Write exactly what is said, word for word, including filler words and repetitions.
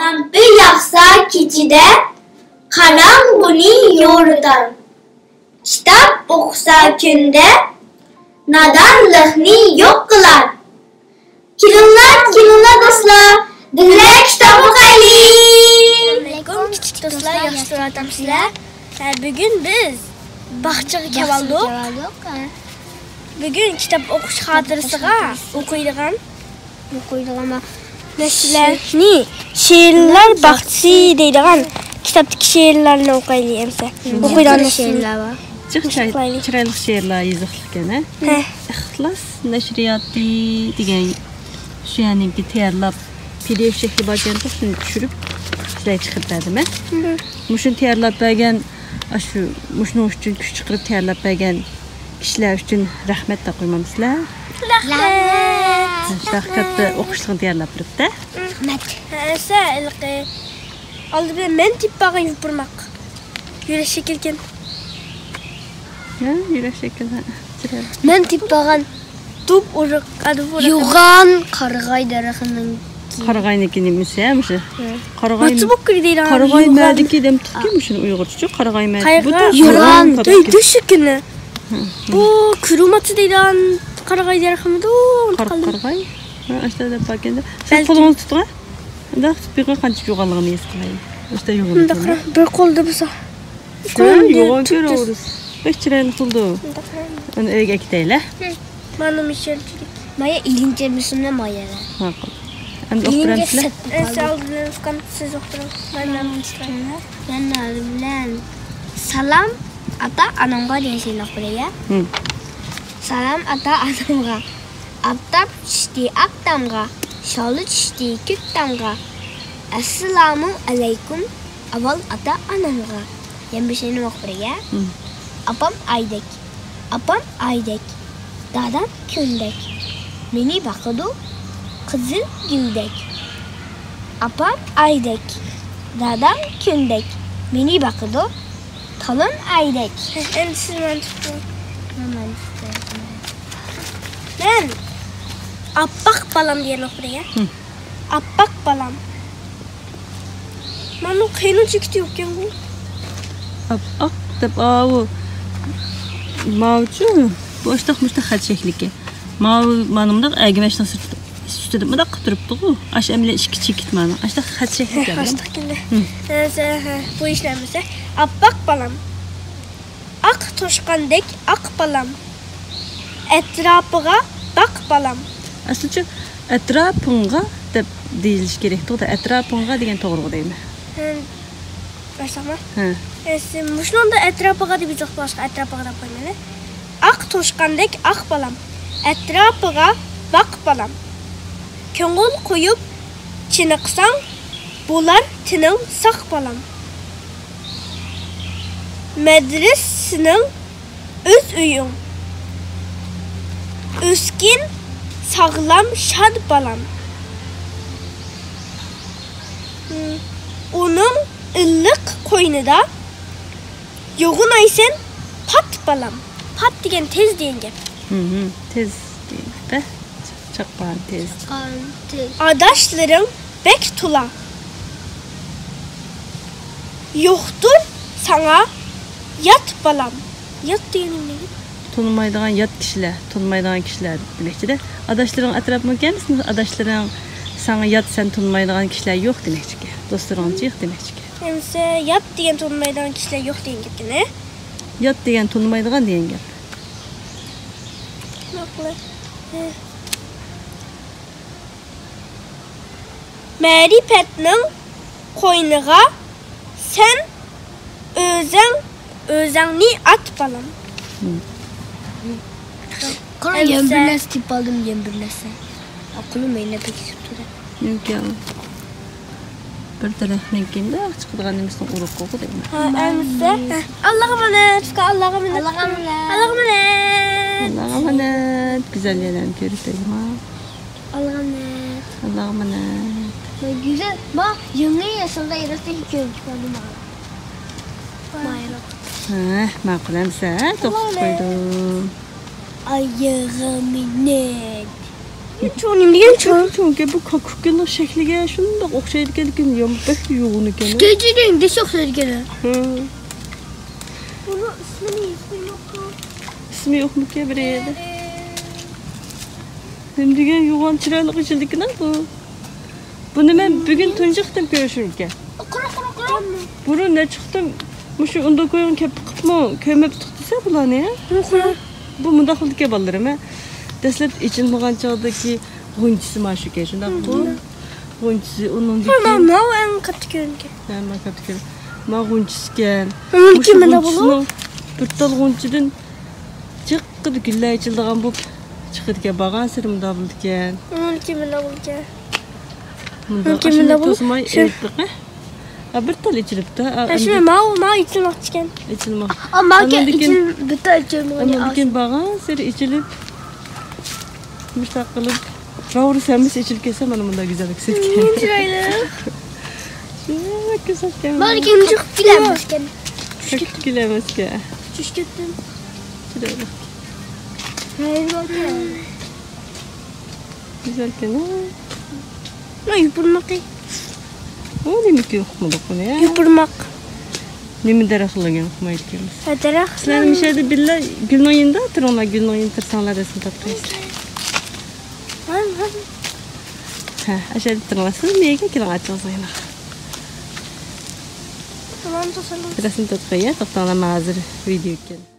لامپا ياقسا كېچىدە، قاراڭغۇنى يورۇتار. كىتاب ئوقۇسا كۈندە، نادانلىقنى يوق قىلار. كېلىڭلار، كېلىڭلار دوستلار، بىللە كىتاب ئوقۇيلى. ئەسسالامۇئەلەيكۇم، كىچىك دوستلار، ياخشى تۇرۇۋاتامسىلەر؟ ھە، بۈگۈن بىز باغچىغا كېلىۋالدۇق. بۈگۈن كىتاب ئوقۇش خاتىرىسىغا ئوقۇيدىغان، ئوقۇيدىغان نەشرلەرنى، شېئىرلار باغچىسى دەيدىغان كىتابتىكى شېئىرلارنى ئوقۇيلى ئەمسە. ئوقۇيدىغان نەشرلەر بار. جىق چىراي-، چىرايلىق شېئىرلار يېزىقلىقكەن، ھە؟ ھە. ئىخلاس نەشرىياتى دېگەن شۇ يەرنىڭكى تەييارلاپ، پى دى ئېف شەكلى باركەن، شۇنى چۈشۈرۈپ سىلەرگە چىقىرىپ بەردىم، ھە؟ مۇشۇنى تەييارلاپ بەرگەن، ئاشۇ، مۇشۇنىڭ ئۈچۈن كۈچ چىقىرىپ تەييارلاپ بەرگەن كىشىلەر ئۈچۈن رەھمەت دەپ قويمامسىلەر؟ رەھمەت. شۇنداق كاتتا ئوقۇشلۇقنى تەييارلاپ بېرىپتۇ. رەھمەت. ھەسە ھېلىقى ئالدى بىلەن مەن تېپىپ بارغان يوپۇرماق. يۈرەك شەكىلكەن. ھە، يۈرەك شەكىل، ھە. مەن تېپىپ بارغان دۇب ئۇرۇق، ئا، دۇب ئۇرۇق. يوغان قارىغاي دەرىخىنىڭكى. قارىغاينىڭكى نېمىسى، ھە، مۇشۇ؟ ھە. قارىغاي، مۇچۇ بوككىرى دەيدىغان قارىغاي يوغان. مەدىكى دەم تۇتقى مۇشۇنى ئۇيغۇرچىچۇ، قارىغاي مەدىكى. قايغا. بۇ يوغان. يوغان. دەي، دۆشۈكىنى. ھە. بۇ كۇرۇماچى دەيدىغان قارىغاي دەرىخىمىدۇ؟ قار-، قارىغاي. ھە، ئاشتا دەپ باركەندە. شۇ بەلكىم. قولىڭىزنى تۇتۇڭ، ھە. مۇنداق تۇتۇپ بېقىڭ، قانچە يوغانلىقىنى ھېس قىلاي. ئاشتا يوغان مۇنداق ئىكەن، ھە. بىر قولدا بولسا. شۇ قولدا يوغان تۇتۇپ كۆرۈۋېرىسىز. بەك چىرايلىق بولدى. مۇنداق. ئەمدى ئۆيگە ئەكېتەيلى. ھە. مانا مىشەلچىلىك. مايا ئىگىنچە مىسىمنى مايا. ماقۇل. ئەمدى ئوقۇپ بېرەمسىلەر؟ ئەمسە ئالدى بىلەن ئۇكام سىز ئوقۇپ بېرىڭ. مەن مەن ئوقۇپ بېرەي. مەن ئالدى بىلەن سالام ئاتا ئانامغا دېگەن شېئىرنى ئوقۇپ بېرەي، يا؟ ھىم. سالام ئاتا ئانامغا. ئاپتاپ چۈشتى ئاق تامغا، شالا چۈشتى كۆك تامغا. ئەسسالامۇ ئەلەيكۇم ئاۋۋال ئاتا ئانامغا. يەنە بىر شېئىرنى ئوقۇپ بېرەي، يا؟ ھىم. ئاپام ئايدەك، ئاپام ئايدەك، دادام كۈندەك، مېنى باقىدۇ قىزىل گۈلدەك. ئاپام ئايدەك، دادام كۈندەك، مېنى باقىدۇ تالون ئايدەك. ئەمدى سىز مانا تۇتۇڭ. مەن ئاپپاق بالام دېگەن ئوقۇدى، يا؟ ھىم. ئاپپاق بالام. مانا قېنىنچە كۈتۈۋاتقانغۇ. ئاپئاق دەپ، ئاۋۇ ماۋۇچۇ، بۇ ئاشتاق مۇشتاق خەت شەكلىكى. ماۋۇ مانا مۇنداق ئەگىمەچنىڭ سۈرىتى، ئۈستىدە مۇنداق قىلىپ تۇرۇپتۇ. ئاشۇ ئەمىلى ئىككى چېكىت مانا. ئاشتاق خەت شەكلىكى. ئاشتاق كېلدى. ھىم. ھە، ھە، بۇ ئىشلەرمىسە. ئاپپاق بالام. ئاق توشقاندەك ئاق بالام، ئەتراپىغا باق بالام. ئەسلىچە ئەتراپىڭغا دەپ دېيىلىشى كېرەكتۇق-دە، ئەتراپىڭغا دېگەن توغرىغۇ دەيمەن. ھىم. باشلاقما؟ ھە. ئەسلى مۇشۇنىڭدا ئەتراپىغا دەپ يېزىلىپ قالغاچقا ئەتراپىغا دەپ قويمايلى. ئاق توشقاندەك ئاق بالام، ئەتراپىغا باق بالام. كۆڭۈل قويۇپ چېنىقساڭ، بولار تېنىڭ ساق بالام. مەدرىسىنىڭ ئۆز ئۆيۈڭ، ئۆسكىن ساغلام شاد بالام. ئۇنىڭ ئىللىق قوينىدا يوغىنايسەن پات بالام. پات دېگەن تېز دېگەن گەپ. ھىم، تېز دېگەن گەپ. چاققان تېز. چاققان تېز. ئاداشلىرىڭ بەك تولا. يوقتۇر ساڭا يات بالام. يات دېگىنى نېمە؟ تونۇمايدىغان يات كىشىلەر، تونۇمايدىغان كىشىلەر دېمەكچىدە. ئاداشلىرىڭ ئەتراپىمۇ ئىكەن، ئاداشلىرىڭ ساڭا يات، سەن تونۇمايدىغان كىشىلەر يوق دېمەكچىكەن. دوستلىرىڭچە يوق دېمەكچىكەن. ئەمسە يات دېگەن تونۇمايدىغان كىشىلەر يوق دېگەن گەپكەن. يات دېگەن تونۇمايدىغان دېگەن گەپ. ماقۇل. مەرىپەتنىڭ قوينىغا سەن ئۆزەڭ، ئۆزەڭنى ئات، بالام. ھىم. قاراڭ، يەنە بىر نەرسە تېپىپ ئالدىم، يەنە بىر نەرسە. ئاقلىم مەينەتكە كېتىپتۇ-دە. نېمىكەن؟ بىر دەرەخنىڭ كېيىندە چىقىدىغان نېمىسىنىڭ ئۇرۇقىغۇ دەيمەن. ھە، ئەمسە. ئاللاغا ئامانەت، ئۇكا، ئاللاغا ئامانەت. ئاللاغا ئامانەت. ئاللاغا ئامانەت. ئاللاغا ئامانەت. گۈزەل يەنە كۆرۈشەيلى. ئاللاغا ئامانەت. ئاللاغا ئامانەت. گۈزەل، ما، يېڭى يېشىلدا ئېرىقتىن كۆرۈپ چىقاردىم. ھە، ماقۇل ئەمسە، ھە، توختىتىپ قويدۇم. ئاللاغا ئامانەت. چوڭ نېمە دېگەن چوڭ؟ چوڭكەن، بۇ كاككۇكنىڭ شەكلىگە شۇنداق ئوخشايدىكەن، لېكىن يا بەك يوغان ئىكەن. سۈتۈنچىنىڭ دېسى ئوخشايدىكەن. ھە. بۇنىڭ ئىسمىنى ھېس قىلماپتۇ. ئىسمى يوقمىكەن بىر يەردە؟ نېمە دېگەن يوغان چىرايلىق ئېچىلدىكىنا بۇ. بۇنى مەن بۈگۈن تۇنجى قېتىم كۆرۈشۈمكەن. قارا، قارا، قارا. بۇرۇن نەچچە قېتىم مۇشۇ ئۇندۇكويغا كەپ بېقىپمۇ كۆرمەپتۇق دېسە بۇلارنى، ھە؟ بۇ مۇنداق بولىدىكەن بالىلىرىم، ھە. دەسلەپ ئېچىلمىغان چاغدىكى غۇنچىسى مانا شۇكەن، شۇنداققۇ؟ غۇنچىسى، ئۇنىڭدىكى ماۋۇ ئەڭ قاتتىق كۆرۈنگەن. ھە، مانا قاتتىق كۆرۈن. مانا غۇنچىسىكەن. ئۇنىڭكى مۇشۇ مۇنداق بولۇپ، غۇنچىسىنىڭ بىر تال غۇنچىدىن جىققىدە گۈللەر ئېچىلىدىغان بولۇپ چىقىدىكەن، بارغانسېرى مۇنداق بولىدىكەن. ئۇنىڭكى مۇنداق بولىدىكەن. مۇنداق. ئۇنىڭكى مۇنداق بولۇپ، توسماي شۇ ئېلىپ بېقە. ھە، بىر تال ئېچىلىپتۇ. ھە، شۇ ماۋۇ، ماۋۇ ئېچىلماقچىكەن. ئېچىلماق. ئا، ماۋۇ ئاندىن كېيىن بىر تال ئېچىلمىغان. ئاندىن كېيىن بارغانسېرى ئېچىلىپ، مۇشۇنداق قىلىپ، راۋۇرۇس ھەممىسى ئېچىلىپ كەتسە، مانا مۇنداق گۈزەل كېسەتكەن. نېمە چىرايلىق. شۇنداق كېسەتكەن. مانا كېيىن چىقىپ كېلەمىزكەن. چىقىپ كېلەمىزكەن. چۈشۈپ كەتتىم. چىرايلىق. ھەي، بەكرەم. گۈزەلكەن، ھە؟ مانا يوپۇرمىقى. ئۇ نېمىكىن ئۇقمىدۇق بۇنى، ھە؟ يوپۇرماق. نېمە دەرەخلىكىنى ئۇقمايدىكەنمىز. ھە، دەرەخ. سىلەر مۇشۇ يەردە بىللە گۈلنىڭ يېنىدا تۇرۇڭلار، گۈلنىڭ يېنىدا تۇرساڭلار رەسىم تارتقايسىلەر. ھە، ھە. ھە، ئاشۇ يەردە تۇرۇڭلار. سىز نېگە كېلىڭ ئاچىڭىزنىڭ يېنىغا؟ تامام، توسالدىم. رەسىم تارتقاي، يا، توختاڭلار، مەن ھازىر ۋىدېو ئۆتكەن.